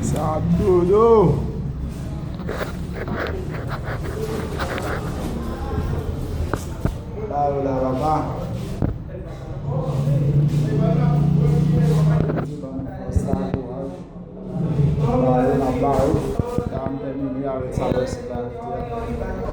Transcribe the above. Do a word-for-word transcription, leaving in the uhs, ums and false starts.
Sa dodo. Ba yo la, papa. Di ban m sa kouraj. Ba yo, n ap ba yo. La, m tèmine avèk sa, mèsi la.